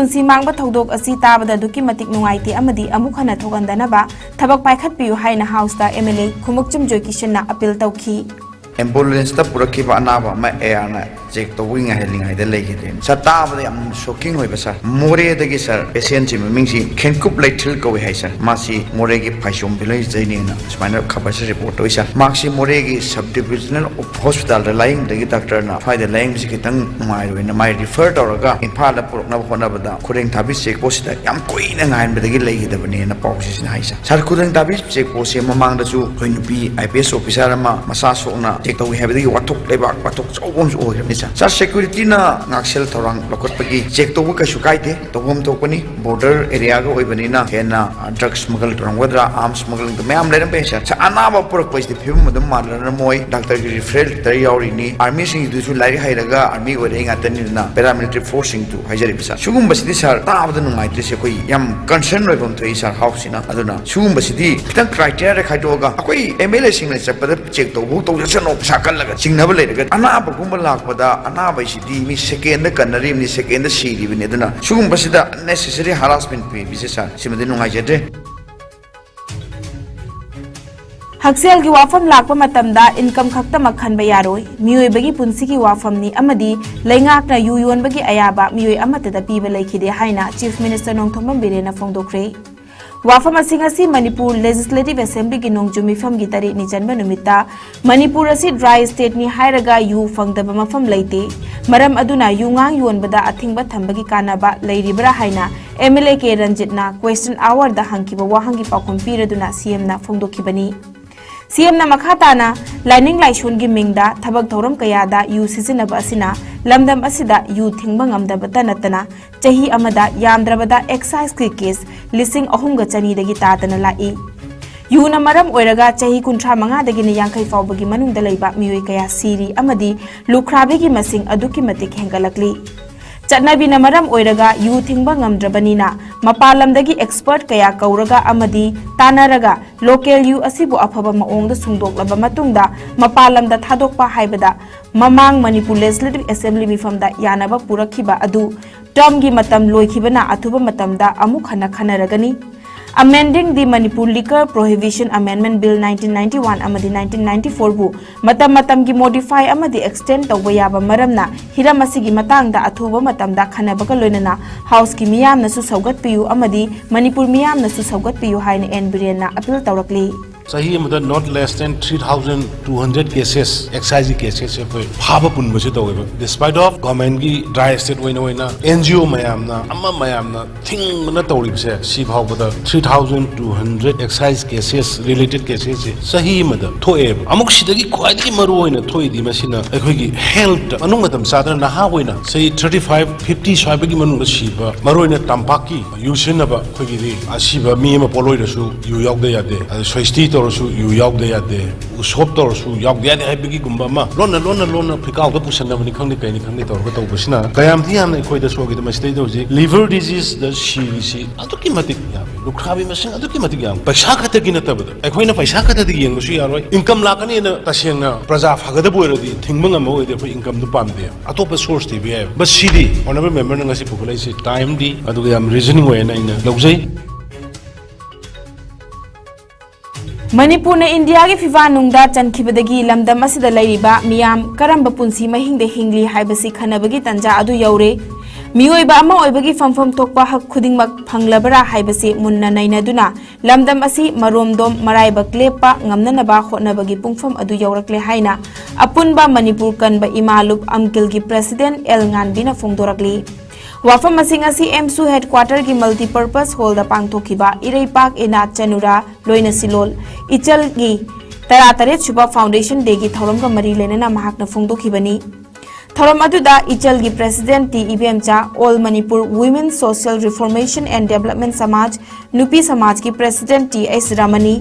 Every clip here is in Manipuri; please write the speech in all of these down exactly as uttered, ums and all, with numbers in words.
ꯄꯨꯟꯁꯤ ꯃꯥꯡꯕ ꯊꯧꯗꯣꯛ ꯑꯁꯤ ꯇꯥꯕꯗ ꯑꯗꯨꯛꯀꯤ ꯃꯇꯤꯛ ꯅꯨꯡꯉꯥꯏꯇꯦ ꯑꯃꯗꯤ ꯑꯃꯨꯛ ꯍꯟꯅ ꯊꯣꯛꯍꯟꯗꯅꯕ ꯊꯕꯛ ꯄꯥꯏꯈꯠꯄꯤꯌꯨ ꯍꯥꯏꯅ ꯍꯥꯎꯁꯇ ꯑꯦꯝ ꯑꯦꯜ ꯑꯦ ꯈꯨꯃꯨꯛꯆꯝ ꯖꯣꯏꯀꯤꯁꯟꯅ ꯑꯄꯤꯜ ꯇꯧꯈꯤ꯫ ꯑꯦꯝꯕꯨꯂꯦꯟꯁꯇ ꯄꯨꯔꯛꯈꯤꯕ ꯑꯅꯥꯕ ꯑꯃ ꯑꯦ ꯑꯥꯔꯅ ꯆꯦꯛ ꯇꯧꯕꯒꯤ ꯉꯥꯏꯍꯜꯂꯤꯉꯩꯗ ꯂꯩꯈꯤꯗ꯭ꯔꯦ꯫ ꯁꯥꯔ, ꯇꯥꯕꯗ ꯌꯥꯝ ꯁꯣꯛꯀꯤꯡ ꯑꯣꯏꯕ ꯁꯥꯔ꯫ ꯃꯣꯔꯦꯗꯒꯤ ꯁꯥꯔ, ꯄꯦꯁꯦꯟꯁꯤ ꯃꯃꯤꯡꯁꯤ ꯈꯦꯟꯀꯨꯞ ꯂꯩꯊꯤꯜ ꯀꯧꯏ ꯍꯥꯏ ꯁꯥꯔ꯫ ꯃꯥꯁꯤ ꯃꯣꯔꯦꯒꯤ ꯐꯥꯏꯖꯣꯝ ꯚꯤꯂꯦꯖꯇꯩꯅꯦꯅ ꯁꯨꯃꯥꯏꯅ ꯈꯕꯔꯁꯤ ꯔꯤꯄꯣꯔꯠ ꯇꯧꯏ ꯁꯥꯔ꯫ ꯃꯍꯥꯛꯁꯤ ꯃꯣꯔꯦꯒꯤ ꯁꯕ ꯗꯤꯕꯤꯖꯅꯦꯜ ꯍꯣꯁꯄꯤꯇꯥꯜꯗ ꯂꯥꯌꯦꯡꯕꯗꯒꯤ ꯗꯥꯛꯇꯔꯅ ꯁ꯭ꯋꯥꯏꯗ ꯂꯥꯌꯦꯡꯕꯁꯤ ꯈꯤꯇꯪ ꯅꯨꯡꯉꯥꯏꯔꯣꯏꯅ ꯃꯥꯏ ꯔꯤꯐꯔ ꯇꯧꯔꯒ ꯏꯝꯐꯥꯜꯗ ꯄꯨꯔꯛꯅꯕ ꯍꯣꯠꯅꯕꯗ ꯈꯨꯔꯦꯡ ꯊꯥꯕꯤ ꯆꯦꯛ ꯄꯣꯁꯁꯤꯗ ꯌꯥꯝ ꯀꯨꯏꯅ ꯉꯥꯏꯍꯟꯕꯗꯒꯤ ꯂꯩꯈꯤꯗꯕꯅꯦꯅ ꯄꯥꯎꯁꯤꯁꯤꯅ ꯍꯥꯏ ꯁꯥꯔ꯫ ꯁꯥꯔ, ꯈꯨꯔꯦꯡ ꯊꯥꯕꯤ ꯆꯦꯛ ꯄꯣꯁꯁꯦ ꯃꯃꯥꯡꯗꯁꯨ ꯑꯩꯈꯣꯏ ꯅꯨꯄꯤ ꯑꯥꯏ ꯄꯤ ꯑꯦꯁ ꯑꯣꯐꯤꯁꯥꯔ ꯑꯃ ꯃꯁꯥ ꯁꯣꯛꯅ ꯆꯦꯛ ꯇꯧꯏ ꯍꯥꯏꯕꯗꯒꯤ ꯋꯥꯊꯣꯛ, ꯂꯩꯕꯥꯛ ꯋꯥꯊꯣꯛ ꯑꯆꯧꯕ ꯑꯃꯁꯨ ꯑꯣꯏꯈ꯭ꯔꯕꯅꯤ ꯁꯥꯔ꯫ ꯁꯥꯔ, ꯁꯦꯀ꯭ꯌꯨꯔꯤꯇꯤꯅ ꯉꯥꯛꯁꯦꯜ ꯊꯧꯔꯥꯡ ꯂꯧꯈꯠꯄꯒꯤ ꯆꯦꯛ ꯇꯧꯕ ꯀꯩꯁꯨ ꯀꯥꯏꯗꯦ, ꯇꯧꯐꯝ ꯊꯣꯛꯄꯅꯤ꯫ ꯕꯣꯔꯗꯔ ꯑꯦꯔꯤꯌꯥꯒ ꯑꯣꯏꯕꯅꯤꯅ ꯍꯦꯟꯅ ꯗ꯭ꯔꯒ ꯁ꯭ꯃꯒꯜ ꯇꯧꯔꯝꯒꯗ꯭ꯔꯥ, ꯑꯥꯔꯝꯁ ꯁ꯭ꯃꯒꯂꯤꯡꯗꯣ ꯃꯌꯥꯝ ꯂꯩꯔꯝꯕ ꯌꯥꯏ ꯁꯥꯔ꯫ ꯁꯥꯔ, ꯑꯅꯥꯕ ꯄꯨꯔꯛꯄ ꯍꯥꯏꯁꯤꯗꯤ ꯐꯤꯕꯝ ꯑꯗꯨꯝ ꯃꯥꯟꯅꯔꯝꯃꯣꯏ꯫ ꯗꯥꯛꯇꯔꯒꯤ ꯔꯤꯐꯔꯦꯜ ꯂꯦꯇꯔ ꯌꯥꯎꯔꯤꯅꯤ꯫ ꯑꯥꯔꯃꯤꯁꯤꯡꯗꯨꯁꯨ ꯂꯥꯏꯔꯤꯛ ꯍꯩꯔꯒ ꯑꯥꯔꯃꯤ ꯑꯣꯏꯔꯛꯏ ꯉꯥꯛꯇꯅꯤꯗꯅ, ꯄꯦꯔꯥꯃꯤꯂꯤꯇꯔꯤ ꯐꯣꯔꯁꯁꯤꯡꯗꯨ ꯍꯥꯏꯖꯔꯤꯕ ꯁꯥꯔ꯫ ꯁꯤꯒꯨꯝꯕꯁꯤꯗꯤ ꯁꯥꯔ, ꯇꯥꯕꯗ ꯅꯨꯡꯉꯥꯏꯇ꯭ꯔꯤꯁꯦ ꯑꯩꯈꯣꯏ ꯌꯥꯝ ꯀꯟꯁꯔꯟ ꯑꯣꯏꯕ ꯑꯃ ꯊꯣꯛꯏ ꯁꯥꯔ, ꯍꯥꯎꯁꯁꯤꯅ꯫ ꯑꯗꯨꯅ ꯁꯤꯒꯨꯝꯕꯁꯤꯗꯤ ꯈꯤꯇꯪ ꯀ꯭ꯔꯥꯏꯇꯦꯔꯤꯌꯥꯗ ꯈꯥꯏꯗꯣꯛꯑꯒ ꯑꯩꯈꯣꯏ ꯑꯦꯝ ꯑꯦꯜ ꯑꯦꯁꯤꯡꯅ ꯆꯠꯄꯗ ꯆꯦꯛ ꯇꯧꯕ ꯇꯧꯖꯁꯅꯣ, ꯄꯩꯁꯥ ꯀꯜꯂꯒ ꯆꯤꯡꯅꯕ ꯂꯩꯔꯒ ꯑꯅꯥꯕꯒꯨꯝꯕ ꯂꯥꯛꯄꯗ ꯑꯅꯥꯕ ꯍꯥꯏꯁꯤꯗꯤ ꯃꯤ ꯁꯦꯀꯦꯟꯗ ꯀꯟꯅꯔꯤꯕꯅꯤ, ꯁꯦꯀꯦꯟꯗ ꯁꯤꯔꯤꯕꯅꯤ꯫ ꯑꯗꯨꯅ ꯁꯤꯒꯨꯝꯕꯁꯤꯗ ꯑꯟꯅꯦꯁꯦꯁꯔꯤ ꯍꯔꯥꯁꯃꯦꯟ ꯄꯤꯕꯤꯁꯦ ꯁꯥꯔ, ꯁꯤꯃꯗꯤ ꯅꯨꯡꯉꯥꯏꯖꯗ꯭ꯔꯦ꯫ ꯍꯛꯁꯦꯜꯒꯤ ꯋꯥꯐꯝ ꯂꯥꯛꯄ ꯃꯇꯝꯗ ꯏꯟꯀꯝ ꯈꯛꯇꯃꯛ ꯈꯟꯕ ꯌꯥꯔꯣꯏ꯫ ꯃꯤꯑꯣꯏꯕꯒꯤ ꯄꯨꯟꯁꯤꯒꯤ ꯋꯥꯐꯝꯅꯤ ꯑꯃꯗꯤ ꯂꯩꯉꯥꯛꯅ ꯌꯨ ꯌꯣꯟꯕꯒꯤ ꯑꯌꯥꯕ ꯃꯤꯑꯣꯏ ꯑꯃꯠꯇꯗ ꯄꯤꯕ ꯂꯩꯈꯤꯗꯦ ꯍꯥꯏꯅ ꯆꯤꯐ ꯃꯤꯅꯤꯁꯇꯔ ꯅꯣꯡꯊꯣꯝꯕꯝ ꯕꯤꯔꯦꯟꯅ ꯐꯣꯡꯗꯣꯛꯈ꯭ꯔꯦ꯫ ꯋꯥꯐꯝ ꯑꯁꯤꯡ ꯑꯁꯤ ꯃꯅꯤꯄꯨꯔ ꯂꯦꯖꯤꯁꯂꯦꯇꯤꯚ ꯑꯦꯁꯦꯝꯕ꯭ꯂꯤꯒꯤ ꯅꯣꯡꯖꯨ ꯃꯤꯐꯝꯒꯤ ꯇꯔꯦꯠꯅꯤ ꯆꯟꯕ ꯅꯨꯃꯤꯠꯇ ꯃꯅꯤꯄꯨꯔ ꯑꯁꯤ ꯗ꯭ꯔꯥꯏ ꯁ꯭ꯇꯦꯠꯅꯤ ꯍꯥꯏꯔꯒ ꯌꯨ ꯐꯪꯗꯕ ꯃꯐꯝ ꯂꯩꯇꯦ, ꯃꯔꯝ ꯑꯗꯨꯅ ꯌꯨꯉꯥꯡ ꯌꯣꯟꯕꯗ ꯑꯊꯤꯡꯕ ꯊꯝꯕꯒꯤ ꯀꯥꯟꯅꯕ ꯂꯩꯔꯤꯕ꯭ꯔꯥ ꯍꯥꯏꯅ ꯑꯦꯝ ꯑꯦꯜ ꯑꯦ ꯀꯦ ꯔꯟꯖꯤꯠꯅ ꯀ꯭ꯋꯦꯁꯇꯟ ꯑꯋꯥꯔꯗ ꯍꯪꯈꯤꯕ ꯋꯥꯍꯪꯒꯤ ꯄꯥꯎꯈꯨꯝ ꯄꯤꯔꯗꯨꯅ ꯁꯤ ꯑꯦꯝꯅ ꯐꯣꯡꯗꯣꯛꯈꯤꯕꯅꯤ꯫ ꯁꯤ ꯑꯦꯝꯅ ꯃꯈꯥ ꯇꯥꯅ ꯂꯥꯏꯅꯤꯡ ꯂꯥꯏꯁꯣꯟꯒꯤ ꯃꯤꯡꯗ ꯊꯕꯛ ꯊꯧꯔꯝ ꯀꯌꯥꯗ ꯌꯨ ꯁꯤꯖꯤꯟꯅꯕ ꯑꯁꯤꯅ ꯂꯝꯗꯝ ꯑꯁꯤꯗ ꯌꯨ ꯊꯤꯡꯕ ꯉꯝꯗꯕꯇ ꯅꯠꯇꯅ ꯆꯍꯤ ꯑꯃꯗ ꯌꯥꯝꯗ꯭ꯔꯕꯗ ꯑꯦꯛꯁꯥꯏꯖꯀꯤ ꯀꯦꯁ ꯂꯤꯁꯤꯡ ꯑꯍꯨꯝꯒ ꯆꯅꯤꯗꯒꯤ ꯇꯥꯗꯅ ꯂꯥꯛꯏ꯫ ꯌꯨꯅ ꯃꯔꯝ ꯑꯣꯏꯔꯒ ꯆꯍꯤ ꯀꯨꯟꯊ꯭ꯔꯥ ꯃꯉꯥꯗꯒꯤꯅ ꯌꯥꯡꯈꯩ ꯐꯥꯎꯕꯒꯤ ꯃꯅꯨꯡꯗ ꯂꯩꯕ ꯃꯤꯑꯣꯏ ꯀꯌꯥ ꯁꯤꯔꯤ ꯑꯃꯗꯤ ꯂꯨꯈ꯭ꯔꯥꯕꯤꯒꯤ ꯃꯁꯤꯡ ꯑꯗꯨꯛꯀꯤ ꯃꯇꯤꯛ ꯍꯦꯟꯒꯠꯂꯛꯂꯤ꯫ ꯆꯠꯅꯕꯤꯅ ꯃꯔꯝ ꯑꯣꯏꯔꯒ ꯌꯨ ꯊꯤꯡꯕ ꯉꯝꯗ꯭ꯔꯕꯅꯤꯅ ꯃꯄꯥꯟ ꯂꯝꯗꯒꯤ expert ꯀꯌꯥ ꯀꯧꯔꯒ ꯑꯃꯗꯤ ꯇꯥꯟꯅꯔꯒ local ꯌꯨ ꯑꯁꯤꯕꯨ ꯑꯐꯕ ꯃꯑꯣꯡꯗ ꯁꯨꯡꯗꯣꯛꯂꯕ ꯃꯇꯨꯡꯗ ꯃꯄꯥꯟ ꯂꯝꯗ ꯊꯥꯗꯣꯛꯄ ꯍꯥꯏꯕꯗ ꯃꯃꯥꯡ ꯃꯅꯤꯄꯨꯔ Legislative Assembly ꯃꯤꯐꯝꯗ ꯌꯥꯅꯕ ꯄꯨꯔꯛꯈꯤꯕ ꯑꯗꯨ termꯒꯤ ꯃꯇꯝ ꯂꯣꯏꯈꯤꯕꯅ ꯑꯊꯨꯕ ꯃꯇꯝꯗ ꯑꯃꯨꯛ ꯍꯟꯅ ꯈꯟꯅꯔꯒꯅꯤ꯫ Amending the Manipur Liquor Prohibition Amendment Bill nineteen ninety-one ꯑꯃꯗꯤ nineteen ninety-fourꯕꯨ ꯃꯇꯝ ꯃꯇꯝꯒꯤ modify ꯑꯃꯗꯤ extend ꯇꯧꯕ ꯌꯥꯕ ꯃꯔꯝꯅ ꯍꯤꯔꯝ ꯑꯁꯤꯒꯤ ꯃꯇꯥꯡꯗ ꯑꯊꯨꯕ ꯃꯇꯝꯗ ꯈꯟꯅꯕꯒ ꯂꯣꯏꯅꯅ Houseꯀꯤ ꯃꯤꯌꯥꯝꯅꯁꯨ ꯁꯧꯒꯠꯄꯤꯌꯨ ꯑꯃꯗꯤ ꯃꯅꯤꯄꯨꯔ ꯃꯤꯌꯥꯝꯅꯁꯨ ꯁꯧꯒꯠꯄꯤꯌꯨ ꯍꯥꯏꯅ ꯑꯦꯟ ꯕꯤꯔꯦꯟꯅ appeal ꯇꯧꯔꯛꯂꯤ꯫ ꯆꯍꯤ ꯑꯃꯗ not less than three thousand two hundred cases, excise cases ꯑꯩꯈꯣꯏ ꯐꯥꯕ ꯄꯨꯟꯕꯁꯦ ꯇꯧꯋꯦꯕ꯫ Despite of governmentꯀꯤ dry state ꯑꯣꯏꯅ ꯑꯣꯏꯅ NGO ꯃꯌꯥꯝꯅ, ꯑꯃ ꯃꯌꯥꯝꯅ ꯊꯤꯡꯕꯅ ꯇꯧꯔꯤꯕꯁꯦ, ꯁꯤ ꯐꯥꯎꯕꯗ three thousand two hundred excise cases, related cases ꯁꯦ ꯆꯍꯤ ꯑꯃꯗ ꯊꯣꯛꯑꯦꯕ꯫ ꯑꯃꯨꯛ ꯁꯤꯗꯒꯤ ꯈ꯭ꯋꯥꯏꯗꯒꯤ ꯃꯔꯨ ꯑꯣꯏꯅ ꯊꯣꯛꯏꯗꯤ ꯃꯁꯤꯅ ꯑꯩꯈꯣꯏꯒꯤ health, ꯃꯅꯨꯡ ꯃꯇꯝ ꯆꯥꯗꯅ ꯅꯍꯥ ꯑꯣꯏꯅ ꯆꯍꯤ thirty five, fifty ꯁ꯭ꯋꯥꯏꯕꯒꯤ ꯃꯅꯨꯡꯗ ꯁꯤꯕ, ꯃꯔꯨ ꯑꯣꯏꯅ ꯇꯝꯄꯥꯛꯀꯤ ꯌꯨ ꯁꯤꯖꯤꯟꯅꯕ ꯑꯩꯈꯣꯏꯒꯤꯗꯤ ꯑꯁꯤꯕ ꯃꯤ ꯑꯃ ꯄꯣꯠꯂꯣꯏꯔꯁꯨ ꯌꯨ ꯌꯥꯎꯗ ꯌꯥꯗꯦ, ꯑꯗ ꯁ꯭ꯋꯦꯁꯇꯤ ꯇꯧꯔꯁꯨ ꯌꯨ ꯌꯥꯎꯗ ꯌꯥꯗꯦ, ꯎꯁꯣꯞ ꯇꯧꯔꯁꯨ ꯌꯥꯎꯗ ꯌꯥꯗꯦ ꯍꯥꯏꯕꯒꯤꯒꯨꯝꯕ ꯑꯃ ꯂꯣꯟꯅ, ꯂꯣꯟꯅ, ꯂꯣꯟꯅ ꯐꯤꯀꯥꯎꯗ ꯄꯨꯁꯟꯅꯕꯅꯤ ꯈꯪꯗꯦ, ꯀꯩꯅꯤ ꯈꯪꯗꯦ ꯇꯧꯔꯒ ꯇꯧꯕꯁꯤꯅ ꯀꯌꯥꯝ ꯊꯤ ꯌꯥꯝꯅ ꯑꯩꯈꯣꯏꯗ ꯁꯣꯛꯏꯗ ꯃꯁꯤꯗꯩꯗ ꯍꯧꯖꯤꯛ liver diseaseꯗ ꯁꯤꯔꯤꯁꯤ ꯑꯗꯨꯛꯀꯤ ꯃꯇꯤꯛ ꯌꯥꯝꯃꯤ, ꯂꯨꯈ꯭ꯔꯥꯕꯤ ꯃꯁꯤꯡ ꯑꯗꯨꯛꯀꯤ ꯃꯇꯤꯛ ꯌꯥꯝꯃꯤ꯫ ꯄꯩꯁꯥ ꯈꯛꯇꯒꯤ ꯅꯠꯇꯕꯗ ꯑꯩꯈꯣꯏꯅ ꯄꯩꯁꯥ ꯈꯛꯇꯗꯤ ꯌꯦꯡꯕꯁꯨ ꯌꯥꯔꯣꯏ, income ꯂꯥꯛꯀꯅꯤꯅ ꯇꯁꯦꯡꯅ ꯄ꯭ꯔꯖꯥ ꯐꯒꯗꯕ ꯑꯣꯏꯔꯗꯤ ꯊꯤꯡꯕ ꯉꯝꯕ ꯑꯣꯏꯔꯗꯤ ꯑꯩꯈꯣꯏ incomeꯗꯨ ꯄꯥꯝꯗꯦ꯫ ꯑꯇꯣꯞꯄ source ꯊꯤꯕ ꯌꯥꯏ꯫ But ꯁꯤꯗꯤ honourable memberꯅ ꯉꯁꯤ ꯄꯨꯈꯠꯂꯛꯏꯁꯤ timely ꯑꯗꯨꯒ ꯌꯥꯝ reasoning ꯑꯣꯏꯌꯦꯅ ꯑꯩꯅ ꯂꯧꯖꯩ꯫ ꯃꯅꯤꯄꯨꯔꯅ ꯏꯟꯗꯤꯌꯥꯒꯤ ꯐꯤꯐꯥ ꯅꯨꯡꯗ ꯆꯟꯈꯤꯕꯗꯒꯤ ꯂꯝꯗꯝ ꯑꯁꯤꯗ ꯂꯩꯔꯤꯕ ꯃꯤꯌꯥꯝ ꯀꯔꯝꯕ ꯄꯨꯟꯁꯤ ꯃꯍꯤꯡꯗ ꯍꯤꯡꯂꯤ ꯍꯥꯏꯕꯁꯤ ꯈꯟꯅꯕꯒꯤ ꯇꯥꯟꯖꯥ ꯑꯗꯨ ꯌꯧꯔꯦ꯫ ꯃꯤꯑꯣꯏꯕ ꯑꯃ ꯑꯣꯏꯕꯒꯤ ꯐꯝꯐꯝ ꯊꯣꯛꯄ ꯍꯛ ꯈꯨꯗꯤꯡꯃꯛ ꯐꯪꯂꯕꯔꯥ ꯍꯥꯏꯕꯁꯤ ꯃꯨꯟꯅ ꯅꯩꯅꯗꯨꯅ ꯂꯝꯗꯝ ꯑꯁꯤ ꯃꯔꯣꯝꯗꯣꯝ ꯃꯔꯥꯏꯕꯛ ꯂꯦꯞꯄ ꯉꯝꯅꯅꯕ ꯍꯣꯠꯅꯕꯒꯤ ꯄꯨꯡꯐꯝ ꯑꯗꯨ ꯌꯧꯔꯛꯂꯦ ꯍꯥꯏꯅ ꯑꯄꯨꯟꯕ ꯃꯅꯤꯄꯨꯔ ꯀꯟꯕ ꯏꯃꯥꯂꯨꯞ ꯑꯝꯀꯤꯜꯒꯤ president ꯑꯦꯜ ꯉꯥꯟꯕꯤꯅ ꯐꯣꯡꯗꯣꯔꯛꯂꯤ꯫ ꯋꯥꯐꯝ ꯑꯁꯤ ꯉꯁꯤ ꯑꯦꯝꯁꯨ headquarterꯒꯤ multipurpose hallꯗ ꯄꯥꯡꯊꯣꯛꯈꯤꯕ ꯏꯔꯩꯄꯥꯛ ꯏꯅꯥꯠ ꯆꯅꯨꯔꯥ ꯂꯣꯏꯅ ꯁꯤꯂꯣꯜ ꯏꯆꯜꯒꯤ ꯇꯔꯥꯇꯔꯦꯠ ꯁꯨꯕ foundation dayꯒꯤ ꯊꯧꯔꯝꯒ ꯃꯔꯤ ꯂꯩꯅꯅ ꯃꯍꯥꯛꯅ ꯐꯣꯡꯗꯣꯛꯈꯤꯕꯅꯤ꯫ ꯊꯧꯔꯝ ꯑꯗꯨꯗ ꯏꯆꯜꯒꯤ president T Ibemcha, All Manipur Women Social Reformation and Development ꯁꯃꯥꯖ, ꯅꯨꯄꯤ ꯁꯃꯥꯖꯀꯤ president ꯇꯤ ꯑꯩꯆ ꯔꯃꯅꯤ,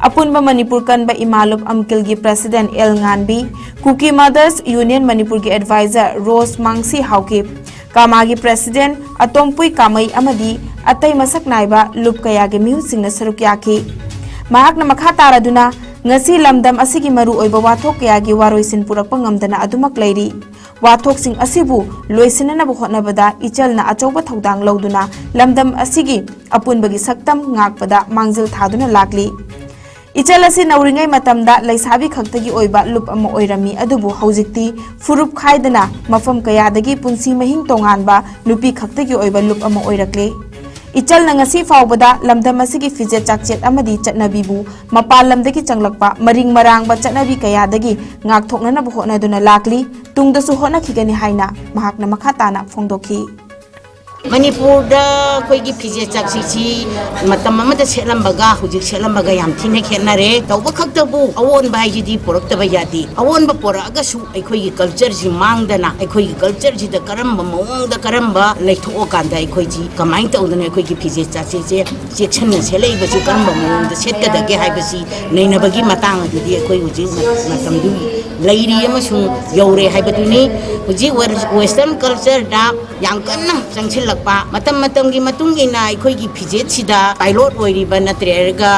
ꯑꯄꯨꯟꯕ ꯃꯅꯤꯄꯨꯔ ꯀꯟꯕ ꯏꯃꯥꯂꯨꯞ ꯑꯝꯀꯤꯜꯒꯤ president L Nganbi, Kuki Mothers Union ꯃꯅꯤꯄꯨꯔꯒꯤ advisor ꯔꯣꯁ ꯃꯥꯡꯁꯤ ꯍꯥꯎꯀꯤꯞ, ꯀꯥꯃꯥꯒꯤ ꯄ꯭ꯔꯦꯁꯤꯗꯦꯟꯠ ꯑꯇꯣꯝꯄꯨꯏ ꯀꯥꯃꯩ ꯑꯃꯗꯤ ꯑꯇꯩ ꯃꯁꯛ ꯅꯥꯏꯕ ꯂꯨꯞ ꯀꯌꯥꯒꯤ ꯃꯤꯍꯨꯠꯁꯤꯡꯅ ꯁꯔꯨꯛ ꯌꯥꯈꯤ꯫ ꯃꯍꯥꯛꯅ ꯃꯈꯥ ꯇꯥꯔꯗꯨꯅ, ꯉꯁꯤ ꯂꯝꯗꯝ ꯑꯁꯤꯒꯤ ꯃꯔꯨꯑꯣꯏꯕ ꯋꯥꯊꯣꯛ ꯀꯌꯥꯒꯤ ꯋꯥꯔꯣꯏꯁꯤꯟ ꯄꯨꯔꯛꯄ ꯉꯝꯗꯅ ꯑꯗꯨꯃꯛ ꯂꯩꯔꯤ꯫ ꯋꯥꯊꯣꯛꯁꯤꯡ ꯑꯁꯤꯕꯨ ꯂꯣꯏꯁꯤꯟꯅꯅꯕ ꯍꯣꯠꯅꯕꯗ ꯏꯆꯜꯅ ꯑꯆꯧꯕ ꯊꯧꯗꯥꯡ ꯂꯧꯗꯨꯅ ꯂꯝꯗꯝ ꯑꯁꯤꯒꯤ ꯑꯄꯨꯟꯕꯒꯤ ꯁꯛꯇꯝ ꯉꯥꯛꯄꯗ ꯃꯥꯡꯖꯤꯜ ꯊꯥꯗꯨꯅ ꯂꯥꯛꯂꯤ꯫ ꯏꯆꯜ ꯑꯁꯤ ꯅꯧꯔꯤꯉꯩ ꯃꯇꯝꯗ ꯂꯩꯁꯥꯕꯤ ꯈꯛꯇꯒꯤ ꯑꯣꯏꯕ ꯂꯨꯞ ꯑꯃ ꯑꯣꯏꯔꯝꯃꯤ, ꯑꯗꯨꯕꯨ ꯍꯧꯖꯤꯛꯇꯤ ꯐꯨꯔꯨꯞ ꯈꯥꯏꯗꯅ ꯃꯐꯝ ꯀꯌꯥꯗꯒꯤ ꯄꯨꯟꯁꯤ ꯃꯍꯤꯡ ꯇꯣꯉꯥꯟꯕ ꯅꯨꯄꯤ ꯈꯛꯇꯒꯤ ꯑꯣꯏꯕ ꯂꯨꯞ ꯑꯃ ꯑꯣꯏꯔꯛꯂꯦ꯫ ꯏꯆꯜꯅ ꯉꯁꯤ ꯐꯥꯎꯕꯗ ꯂꯝꯗꯝ ꯑꯁꯤꯒꯤ ꯐꯤꯖꯦꯠ ꯆꯥꯛꯆꯦꯠ ꯑꯃꯗꯤ ꯆꯠꯅꯕꯤꯕꯨ ꯃꯄꯥꯟ ꯂꯝꯗꯒꯤ ꯆꯪꯂꯛꯄ ꯃꯔꯤꯡ ꯃꯔꯥꯡꯕ ꯆꯠꯅꯕꯤ ꯀꯌꯥꯗꯒꯤ ꯉꯥꯛꯊꯣꯛꯅꯅꯕ ꯍꯣꯠꯅꯗꯨꯅ ꯂꯥꯛꯂꯤ꯫ ꯇꯨꯡꯗꯁꯨ ꯍꯣꯠꯅꯈꯤꯒꯅꯤ ꯍꯥꯏꯅ ꯃꯍꯥꯛꯅ ꯃꯈꯥ ꯇꯥꯅ ꯐꯣꯡꯗꯣꯛꯈꯤ꯫ ꯃꯅꯤꯄꯨꯔꯗ ꯑꯩꯈꯣꯏꯒꯤ ꯐꯤꯖꯦꯠ ꯆꯥꯛꯆꯦꯠꯁꯤ ꯃꯇꯝ ꯑꯃꯗ ꯁꯦꯠꯂꯝꯕꯒ ꯍꯧꯖꯤꯛ ꯁꯦꯠꯂꯝꯕꯒ ꯌꯥꯝ ꯊꯤꯅ ꯈꯦꯠꯅꯔꯦ꯫ ꯇꯧꯕ ꯈꯛꯇꯕꯨ ꯑꯑꯣꯟꯕ ꯍꯥꯏꯁꯤꯗꯤ ꯄꯨꯔꯛꯇꯕ ꯌꯥꯗꯦ꯫ ꯑꯑꯣꯟꯕ ꯄꯨꯔꯛꯑꯒꯁꯨ ꯑꯩꯈꯣꯏꯒꯤ cultureꯁꯤ ꯃꯥꯡꯗꯅ, ꯑꯩꯈꯣꯏꯒꯤ cultureꯁꯤꯗ ꯀꯔꯝꯕ ꯃꯑꯣꯡꯗ, ꯀꯔꯝꯕ ꯂꯩꯊꯣꯛꯑꯀꯥꯟꯗ ꯑꯩꯈꯣꯏꯁꯤ ꯀꯃꯥꯏꯅ ꯇꯧꯗꯅ ꯑꯩꯈꯣꯏꯒꯤ ꯐꯤꯖꯦꯠ ꯆꯥꯛꯆꯦꯠꯁꯦ ꯆꯦꯛꯁꯤꯟꯅ ꯁꯦꯠꯂꯛꯏꯕꯁꯤ ꯀꯔꯝꯕ ꯃꯑꯣꯡꯗ ꯁꯦꯠꯀꯗꯒꯦ ꯍꯥꯏꯕꯁꯤ ꯅꯩꯅꯕꯒꯤ ꯃꯇꯥꯡ ꯑꯗꯨꯗꯤ ꯑꯩꯈꯣꯏ ꯍꯧꯖꯤꯛ ꯃꯇꯝꯗꯨ ꯂꯩꯔꯤ ꯑꯃꯁꯨꯡ ꯌꯧꯔꯦ ꯍꯥꯏꯕꯗꯨꯅꯤ꯫ ꯍꯧꯖꯤꯛ western cultureꯗ ꯌꯥꯝ ꯀꯟꯅ ꯆꯪꯁꯤꯜꯂꯛꯄ, ꯃꯇꯝ ꯃꯇꯝꯒꯤ ꯃꯇꯨꯡ ꯏꯟꯅ ꯑꯩꯈꯣꯏꯒꯤ ꯐꯤꯖꯦꯠꯁꯤꯗ pilot ꯑꯣꯏꯔꯤꯕ ꯅꯠꯇ꯭ꯔꯒ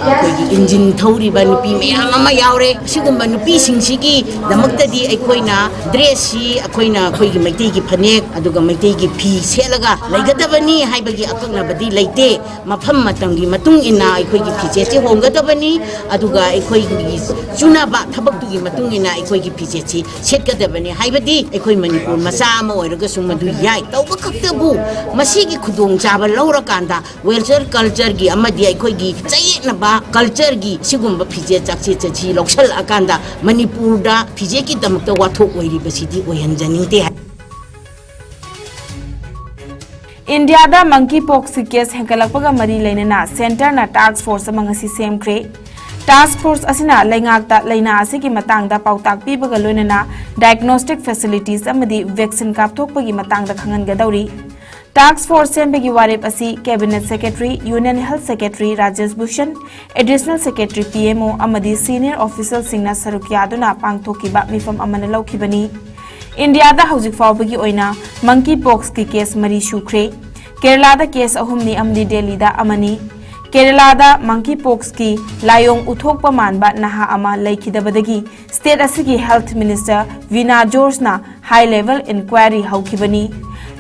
ꯑꯩꯈꯣꯏꯒꯤ engine ꯊꯧꯔꯤꯕ ꯅꯨꯄꯤ ꯃꯌꯥꯝ ꯑꯃ ꯌꯥꯎꯔꯦ꯫ ꯑꯁꯤꯒꯨꯝꯕ ꯅꯨꯄꯤꯁꯤꯡꯁꯤꯒꯤꯗꯃꯛꯇꯗꯤ ꯑꯩꯈꯣꯏꯅ dressꯁꯤ ꯑꯩꯈꯣꯏꯅ ꯑꯩꯈꯣꯏꯒꯤ ꯃꯩꯇꯩꯒꯤ ꯐꯅꯦꯛ ꯑꯗꯨꯒ ꯃꯩꯇꯩꯒꯤ ꯐꯤ ꯁꯦꯠꯂꯒ ꯂꯩꯒꯗꯕꯅꯤ ꯍꯥꯏꯕꯒꯤ ꯑꯀꯛꯅꯕꯗꯤ ꯂꯩꯇꯦ꯫ ꯃꯐꯝ ꯃꯇꯝꯒꯤ ꯃꯇꯨꯡ ꯏꯟꯅ ꯑꯩꯈꯣꯏꯒꯤ ꯐꯤꯖꯦꯠꯁꯤ ꯍꯣꯡꯒꯗꯕꯅꯤ, ꯑꯗꯨꯒ ꯑꯩꯈꯣꯏꯒꯤ ꯆꯨꯅꯕ ꯊꯕꯛꯇꯨꯒꯤ ꯃꯇꯨꯡ ꯏꯟꯅ ꯑꯩꯈꯣꯏꯒꯤ ꯐꯤꯖꯦꯠꯁꯤ ꯁꯦꯠꯀꯗꯕꯅꯤ꯫ ꯍꯥꯏꯕꯗꯤ ꯑꯩꯈꯣꯏ ꯃꯅꯤꯄꯨꯔ ꯃꯆꯥ ꯑꯃ ꯑꯣꯏꯔꯒꯁꯨ ꯃꯗꯨ ꯌꯥꯏ꯫ ꯇꯧꯕ ꯈꯛꯇꯕꯨ ꯃꯁꯤꯒꯤ ꯈꯨꯗꯣꯡꯆꯥꯕ ꯂꯧꯔꯀꯥꯟꯗ western cultureꯒꯤ ꯑꯃꯗꯤ ꯑꯩꯈꯣꯏꯒꯤ ꯆꯌꯦꯠꯅꯕ cultureꯒꯤ ꯁꯤꯒꯨꯝꯕ ꯐꯤꯖꯦꯠ ꯆꯥꯛꯆꯦꯠ ꯑꯁꯤ ꯂꯧꯁꯜꯂꯛꯑꯀꯥꯟꯗ ꯃꯅꯤꯄꯨꯔꯗ ꯐꯤꯖꯦꯠꯀꯤꯗꯃꯛꯇ ꯋꯥꯊꯣꯛ ꯑꯣꯏꯔꯤꯕꯁꯤꯗꯤ ꯑꯣꯏꯍꯟꯖꯅꯤꯡꯗꯦ ꯍꯥꯏ꯫ ꯏꯟꯗꯤꯌꯥꯗ monkey poxꯀꯤ case ꯍꯦꯟꯒꯠꯂꯛꯄꯒ ꯃꯔꯤ ꯂꯩꯅꯅ centreꯅ task force ꯑꯃ ꯉꯁꯤ ꯁꯦꯝꯈ꯭ꯔꯦ꯫ Task force ꯑꯁꯤꯅ ꯂꯩꯉꯥꯛꯇ ꯂꯥꯏꯅꯥ ꯑꯁꯤꯒꯤ ꯃꯇꯥꯡꯗ ꯄꯥꯎꯇꯥꯛ ꯄꯤꯕꯒ ꯂꯣꯏꯅꯅ diagnostic facilities ꯑꯃꯗꯤ vaccine ꯀꯥꯞꯊꯣꯛꯄꯒꯤ ꯃꯇꯥꯡꯗ ꯈꯪꯍꯟꯒꯗꯧꯔꯤ꯫ Task force ꯁꯦꯝꯕꯒꯤ ꯋꯥꯔꯦꯞ ꯑꯁꯤ Cabinet Secretary, Union Health Secretary Rajesh Bhushan, Additional Secretary, P M O ꯑꯃꯗꯤ senior officialꯁꯤꯡꯅ ꯁꯔꯨꯛ ꯌꯥꯗꯨꯅ ꯄꯥꯡꯊꯣꯛꯈꯤꯕ ꯃꯤꯐꯝ ꯑꯃꯅ ꯂꯧꯈꯤꯕꯅꯤ꯫ ꯏꯟꯗꯤꯌꯥꯗ ꯍꯧꯖꯤꯛ ꯐꯥꯎꯕꯒꯤ ꯑꯣꯏꯅ monkey poxꯀꯤ case ꯃꯔꯤ ꯁꯨꯈ꯭ꯔꯦ꯫ ꯀꯦꯔꯂꯥꯗ case ꯑꯍꯨꯝꯅꯤ ꯑꯃꯗꯤ ꯗꯦꯜꯂꯤꯗ ꯑꯃꯅꯤ꯫ ꯀꯦꯔꯂꯥꯗ monkey poxꯀꯤ ꯂꯥꯏꯑꯣꯡ ꯎꯠꯊꯣꯛꯄ ꯃꯥꯟꯕ ꯅꯍꯥ ꯑꯃ ꯂꯩꯈꯤꯗꯕꯗꯒꯤ state ꯑꯁꯤꯒꯤ health minister ꯚꯤꯅꯥ ꯖꯣꯔꯖꯅ high level inquiry ꯍꯧꯈꯤꯕꯅꯤ꯫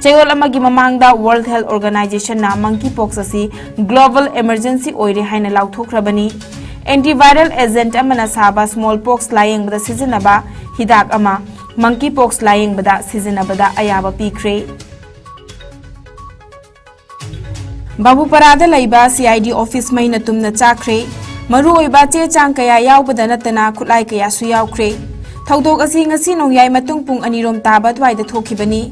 ꯆꯌꯣꯜ ꯑꯃꯒꯤ ꯃꯃꯥꯡꯗ World Health Organizationꯅ monkey pox ꯑꯁꯤ global emergency ꯑꯣꯏꯔꯦ ꯍꯥꯏꯅ ꯂꯥꯎꯊꯣꯛꯈ꯭ꯔꯕꯅꯤ꯫ Antiviral agent ꯑꯃꯅ ꯁꯥꯕ small pox ꯂꯥꯌꯦꯡꯕꯗ ꯁꯤꯖꯤꯟꯅꯕ ꯍꯤꯗꯥꯛ ꯑꯃ monkey pox ꯂꯥꯌꯦꯡꯕꯗ ꯁꯤꯖꯤꯟꯅꯕꯗ ꯑꯌꯥꯕ ꯄꯤꯈ꯭ꯔꯦ꯫ ꯕꯥꯕꯨꯄꯥꯔꯥꯗ ꯂꯩꯕ CID office ꯃꯩꯅ ꯇꯨꯝꯅ ꯆꯥꯛꯈ꯭ꯔꯦ꯫ ꯃꯔꯨꯑꯣꯏꯕ ꯆꯦ ꯆꯥꯡ ꯀꯌꯥ ꯌꯥꯎꯕꯗ ꯅꯠꯇꯅ ꯈꯨꯠꯂꯥꯏ ꯀꯌꯥꯁꯨ ꯌꯥꯎꯈ꯭ꯔꯦ꯫ ꯊꯧꯗꯣꯛ ꯑꯁꯤ ꯉꯁꯤ ꯅꯣꯡꯌꯥꯏ ꯃꯇꯨꯡ ꯄꯨꯡ ꯑꯅꯤꯔꯣꯝ ꯇꯥꯕ ꯑꯗꯨꯋꯥꯏꯗ ꯊꯣꯛꯈꯤꯕꯅꯤ꯫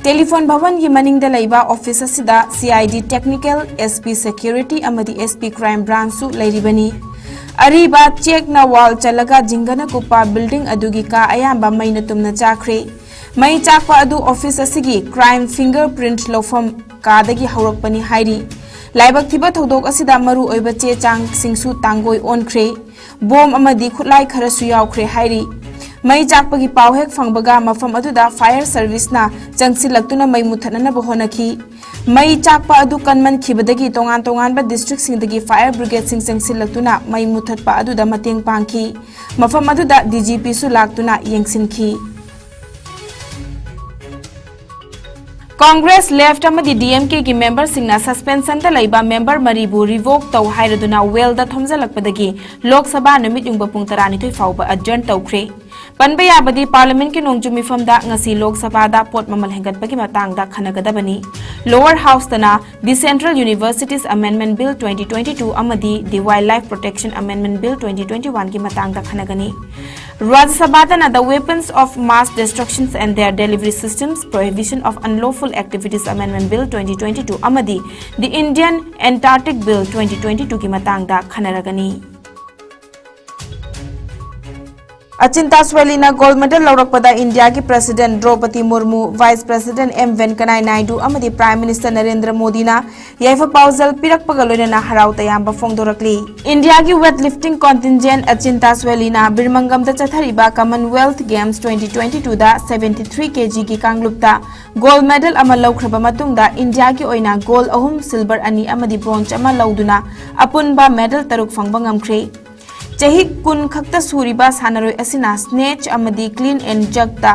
Telephone ꯚꯕꯟꯒꯤ ꯃꯅꯤꯡꯗ ꯂꯩꯕ office ꯑꯁꯤꯗ CID technical, SP security ꯑꯃꯗꯤ SP crime branchꯁꯨ ꯂꯩꯔꯤꯕꯅꯤ꯫ ꯑꯔꯤꯕ ꯆꯦꯛꯅ wall ꯆꯜꯂꯒ ꯖꯤꯡꯒꯅ ꯀꯨꯞꯄ building ꯑꯗꯨꯒꯤ ꯀꯥ ꯑꯌꯥꯝꯕ ꯃꯩꯅ ꯇꯨꯝꯅ ꯆꯥꯛꯈ꯭ꯔꯦ꯫ ꯃꯩ ꯆꯥꯛꯄ ꯑꯗꯨ office ꯑꯁꯤꯒꯤ crime fingerprint ꯂꯧꯐꯝ ꯀꯥꯗꯒꯤ ꯍꯧꯔꯛꯄꯅꯤ ꯍꯥꯏꯔꯤ꯫ ꯂꯥꯏꯕꯛ ꯊꯤꯕ ꯊꯧꯗꯣꯛ ꯑꯁꯤꯗ ꯃꯔꯨ ꯑꯣꯏꯕ ꯆꯦ ꯆꯥꯡꯁꯤꯡꯁꯨ ꯇꯥꯡꯒꯣꯏ ꯑꯣꯟꯈ꯭ꯔꯦ꯫ Bomb ꯑꯃꯗꯤ ꯈꯨꯠꯂꯥꯏ ꯈꯔꯁꯨ ꯌꯥꯎꯈ꯭ꯔꯦ ꯍꯥꯏꯔꯤ꯫ ꯃꯩ ꯆꯥꯛꯄꯒꯤ ꯄꯥꯎ ꯍꯦꯛ ꯐꯪꯕꯒ ꯃꯐꯝ ꯑꯗꯨꯗ fire serviceꯅ ꯆꯪꯁꯤꯜꯂꯛꯇꯨꯅ ꯃꯩ ꯃꯨꯊꯠꯅꯅꯕ ꯍꯣꯠꯅꯈꯤ꯫ ꯃꯩ ꯆꯥꯛꯄ ꯑꯗꯨ ꯀꯟꯃꯟꯈꯤꯕꯗꯒꯤ ꯇꯣꯉꯥꯟ ꯇꯣꯉꯥꯟꯕ districtꯁꯤꯡꯗꯒꯤ fire brigadeꯁꯤꯡ ꯆꯪꯁꯤꯜꯂꯛꯇꯨꯅ ꯃꯩ ꯃꯨꯊꯠꯄ ꯑꯗꯨꯗ ꯃꯇꯦꯡ ꯄꯥꯡꯈꯤ꯫ ꯃꯐꯝ ꯑꯗꯨꯗ DGPꯁꯨ ꯂꯥꯛꯇꯨꯅ ꯌꯦꯡꯁꯤꯟꯈꯤ꯫ Congress, Left ꯑꯃꯗꯤ DMKꯒꯤ memberꯁꯤꯡꯅ suspensionꯗ ꯂꯩꯕ member ꯃꯔꯤꯕꯨ revoke ꯇꯧ ꯍꯥꯏꯔꯗꯨꯅ wellꯗ ꯊꯣꯝꯖꯤꯜꯂꯛꯄꯗꯒꯤ ꯂꯣꯛ ꯁꯚꯥ ꯅꯨꯃꯤꯠ ꯌꯨꯡꯕ ꯄꯨꯡ ꯇꯔꯥꯅꯤꯊꯣꯏ ꯐꯥꯎꯕ adjourn ꯇꯧꯈ꯭ꯔꯦ꯫ ꯄꯟꯕ ꯌꯥꯕꯗꯤ Parliamentꯀꯤ ꯅꯣꯡꯖꯨ ꯃꯤꯐꯝꯗ ꯉꯁꯤ ꯂꯣꯛ ꯁꯚꯥꯗ ꯄꯣꯠ ꯃꯃꯜ ꯍꯦꯟꯒꯠꯄꯒꯤ ꯃꯇꯥꯡꯗ ꯈꯟꯅꯒꯗꯕꯅꯤ꯫ Lower Houseꯇꯅ The Central Universities Amendment Bill twenty twenty-two ꯑꯃꯗꯤ The Wildlife Protection Amendment Bill twenty twenty-oneꯒꯤ ꯃꯇꯥꯡꯗ ꯈꯟꯅꯒꯅꯤ꯫ ꯔꯥꯖ꯭ꯌ ꯁꯚꯥꯗꯅ The Weapons of Mass Destructions and Their Delivery Systems, Prohibition of Unlawful Activities Amendment Bill twenty twenty-two ꯑꯃꯗꯤ The Indian Antarctic Bill twenty twenty-twoꯒꯤ ꯃꯇꯥꯡꯗ ꯈꯟꯅꯔꯒꯅꯤ꯫ ꯑꯆꯤꯟꯇꯥ ꯁ꯭ꯋꯦꯂꯤꯅ gold medal ꯂꯧꯔꯛꯄꯗ ꯏꯟꯗꯤꯌꯥꯒꯤ President ꯗ꯭ꯔꯧꯄꯗꯤ ꯃꯨꯔꯃꯨ, Vice President M ꯚꯦꯟꯀꯌꯥ Naidu ꯑꯃꯗꯤ Prime Minister ꯅꯔꯦꯟꯗ꯭ꯔ ꯃꯣꯗꯤꯅ ꯌꯥꯏꯐ ꯄꯥꯎꯖꯦꯜ ꯄꯤꯔꯛꯄꯒ ꯂꯣꯏꯅꯅ ꯍꯔꯥꯎ ꯇꯌꯥꯝꯕ ꯐꯣꯡꯗꯣꯔꯛꯂꯤ꯫ ꯏꯟꯗꯤꯌꯥꯒꯤ weight lifting contingent ꯑꯆꯤꯟꯇꯥ ꯁ꯭ꯋꯦꯂꯤꯅ ꯕꯤꯔꯃꯪꯒꯝꯗ ꯆꯠꯊꯔꯤꯕ Commonwealth Games twenty twenty-two ꯗ seventy-three kg ꯒꯤ ꯀꯥꯡꯂꯨꯞꯇ gold medal ꯑꯃ ꯂꯧꯈ꯭ꯔꯕ ꯃꯇꯨꯡꯗ ꯏꯟꯗꯤꯌꯥꯒꯤ ꯑꯣꯏꯅ gold ꯑꯍꯨꯝ, silver ꯑꯅꯤ ꯑꯃꯗꯤ bronze ꯑꯃ ꯂꯧꯗꯨꯅ ꯑꯄꯨꯟꯕ medal ꯇꯔꯨꯛ ꯐꯪꯕ ꯉꯝꯈ꯭ꯔꯦ꯫ ꯆꯍꯤ ꯀꯨꯟ ꯈꯛꯇ ꯁꯨꯔꯤꯕ ꯁꯥꯟꯅꯔꯣꯏ ꯑꯁꯤꯅ snatch ꯑꯃꯗꯤ clean and jerk ꯇ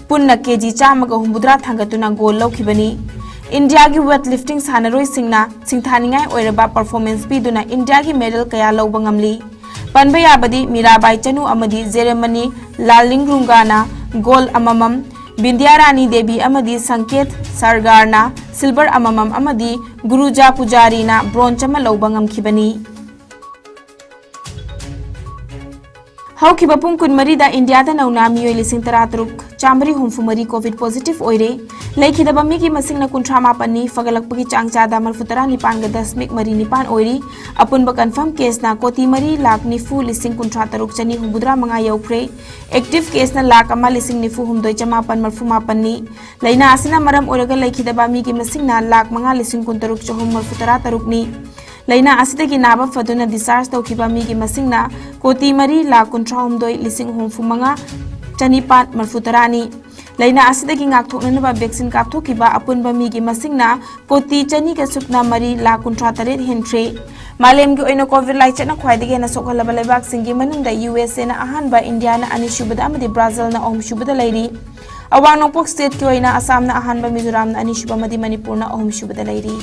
ꯄꯨꯟꯅ ꯀꯦꯖꯤ ꯆꯥꯝꯃꯒ ꯍꯨꯝꯐꯨꯇꯔꯥ ꯊꯥꯡꯒꯠꯇꯨꯅ gold ꯂꯧꯈꯤꯕꯅꯤ꯫ ꯏꯟꯗꯤꯌꯥꯒꯤ weight lifting ꯁꯥꯟꯅꯔꯣꯏꯁꯤꯡꯅ ꯁꯤꯡꯊꯥꯅꯤꯡꯉꯥꯏ ꯑꯣꯏꯔꯕ performance ꯄꯤꯗꯨꯅ ꯏꯟꯗꯤꯌꯥꯒꯤ medal ꯀꯌꯥ ꯂꯧꯕ ꯉꯝꯂꯤ꯫ ꯄꯟꯕ ꯌꯥꯕꯗꯤ ꯃꯤꯔꯥꯕꯥꯏ ꯆꯅꯨ ꯑꯃꯗꯤ ꯖꯦꯔꯦꯃꯅꯤ ꯂꯥꯂꯤꯡꯔꯨꯡꯒꯥꯅ gold ꯑꯃꯃꯝ, ꯕꯤꯟꯗ꯭ꯌꯥꯔꯥꯅꯤ ꯗꯦꯕꯤ ꯑꯃꯗꯤ ꯁꯪꯀꯦꯠ ꯁꯔꯒꯥꯔꯅ silver ꯑꯃꯃꯝ ꯑꯃꯗꯤ ꯒꯨꯔꯨꯖꯥ ꯄꯨꯖꯥꯔꯤꯅ bronze ꯑꯃ ꯂꯧꯕ ꯉꯝꯈꯤꯕꯅꯤ꯫ ꯍꯧꯈꯤꯕ ꯄꯨꯡ ꯀꯨꯟꯃꯔꯤꯗ ꯏꯟꯗꯤꯌꯥꯗ ꯅꯧꯅ ꯃꯤꯑꯣꯏ ꯂꯤꯁꯤꯡ ꯇꯔꯥꯇꯔꯨꯛ ꯆꯥꯃꯔꯤ ꯍꯨꯝꯐꯨꯃꯔꯤ COVID positive ꯑꯣꯏꯔꯦ꯫ ꯂꯩꯈꯤꯗꯕ ꯃꯤꯒꯤ ꯃꯁꯤꯡꯅ ꯀꯨꯟꯊ꯭ꯔꯥ ꯃꯥꯄꯟꯅꯤ, ꯐꯒꯠꯂꯛꯄꯒꯤ ꯆꯥꯡ ꯆꯥꯗ ꯃꯔꯤꯐꯨꯇꯔꯥ ꯅꯤꯄꯥꯟꯒ ꯗꯁꯃꯤꯛ ꯃꯔꯤ ꯅꯤꯄꯥꯟ ꯑꯣꯏꯔꯤ꯫ ꯑꯄꯨꯟꯕ confirm case ꯅ ꯀꯣꯇꯤ ꯃꯔꯤ ꯂꯥꯈ ꯅꯤꯐꯨ ꯂꯤꯁꯤꯡ ꯀꯨꯟꯊ꯭ꯔꯥ ꯇꯔꯨꯛ ꯆꯅꯤ ꯍꯨꯝꯐꯨꯇꯔꯥ ꯃꯉꯥ ꯌꯧꯈ꯭ꯔꯦ꯫ Active case ꯅ ꯂꯥꯈ ꯑꯃ ꯂꯤꯁꯤꯡ ꯅꯤꯐꯨ ꯍꯨꯝꯗꯣꯏ ꯆꯃꯥꯄꯟ ꯃꯔꯤꯐꯨ ꯃꯥꯄꯟꯅꯤ꯫ ꯂꯥꯏꯅꯥ ꯑꯁꯤꯅ ꯃꯔꯝ ꯑꯣꯏꯔꯒ ꯂꯩꯈꯤꯗꯕ ꯃꯤꯒꯤ ꯃꯁꯤꯡꯅ ꯂꯥꯈ ꯃꯉꯥ ꯂꯤꯁꯤꯡ ꯀꯨꯟꯇꯔꯨꯛ ꯆꯍꯨꯝ ꯃꯔꯤꯐꯨꯇꯔꯥ ꯇꯔꯨꯛꯅꯤ꯫ ꯂꯥꯏꯅꯥ ꯑꯁꯤꯗꯒꯤ ꯅꯥꯕ ꯐꯗꯨꯅ discharge ꯇꯧꯈꯤꯕ ꯃꯤꯒꯤ ꯃꯁꯤꯡꯅ ꯀꯣꯇꯤ ꯃꯔꯤ ꯂꯥꯈ ꯀꯨꯟꯊ꯭ꯔꯥ ꯍꯨꯝꯗꯣꯏ ꯂꯤꯁꯤꯡ ꯍꯨꯝꯐꯨ ꯃꯉꯥ ꯆꯅꯤꯄꯥꯟ ꯃꯔꯤꯐꯨꯇꯔꯥꯅꯤ꯫ ꯂꯥꯏꯅꯥ ꯑꯁꯤꯗꯒꯤ ꯉꯥꯛꯊꯣꯛꯅꯅꯕ vaccine ꯀꯥꯞꯊꯣꯛꯈꯤꯕ ꯑꯄꯨꯟꯕ ꯃꯤꯒꯤ ꯃꯁꯤꯡꯅ ꯀꯣꯇꯤ ꯆꯅꯤꯒ ꯁꯨꯞꯅ ꯃꯔꯤ ꯂꯥꯈ ꯀꯨꯟꯊ꯭ꯔꯥ ꯇꯔꯦꯠ ꯍꯦꯟꯈ꯭ꯔꯦ꯫ ꯃꯥꯂꯦꯝꯒꯤ ꯑꯣꯏꯅ COVID ꯂꯥꯏꯆꯠꯅ ꯈ꯭ꯋꯥꯏꯗꯒꯤ ꯍꯦꯟꯅ ꯁꯣꯛꯍꯜꯂꯕ ꯂꯩꯕꯥꯛꯁꯤꯡꯒꯤ ꯃꯅꯨꯡꯗ USA ꯅ ꯑꯍꯥꯟꯕ, ꯏꯟꯗꯤꯌꯥꯅ ꯑꯅꯤꯁꯨꯕꯗ ꯑꯃꯗꯤ ꯕ꯭ꯔꯥꯖꯤꯜꯅ ꯑꯍꯨꯝꯁꯨꯕꯗ ꯂꯩꯔꯤ꯫ ꯑꯋꯥꯡ ꯅꯣꯡꯄꯣꯛ state ꯀꯤ ꯑꯣꯏꯅ ꯑꯁꯥꯝꯅ ꯑꯍꯥꯟꯕ, ꯃꯤꯖꯣꯔꯥꯝꯅ ꯑꯅꯤꯁꯨꯕ ꯑꯃꯗꯤ ꯃꯅꯤꯄꯨꯔꯅ ꯑꯍꯨꯝꯁꯨꯕꯗ ꯂꯩꯔꯤ꯫